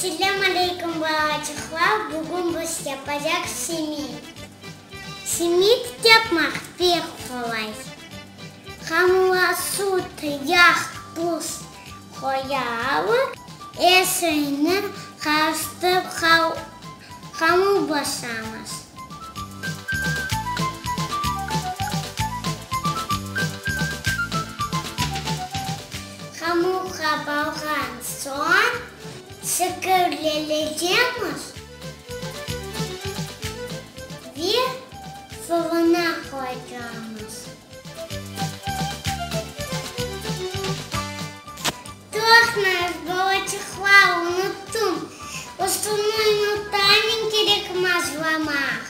Selâm aleyküm, balaçıqlar, bugün biz yapacaq simit. Simit yapmaq pek qolay. Hamurğa süt, yağ, tuz qoyamız, er şeyni qarıştırıp hamur basamız. Hamur qabarğan soñ şekirleycemiz ve fırına qoyacamız. Toqtañız, balaçıqlar, unuttım, üstüni yumurtanen kerek mazlamaq.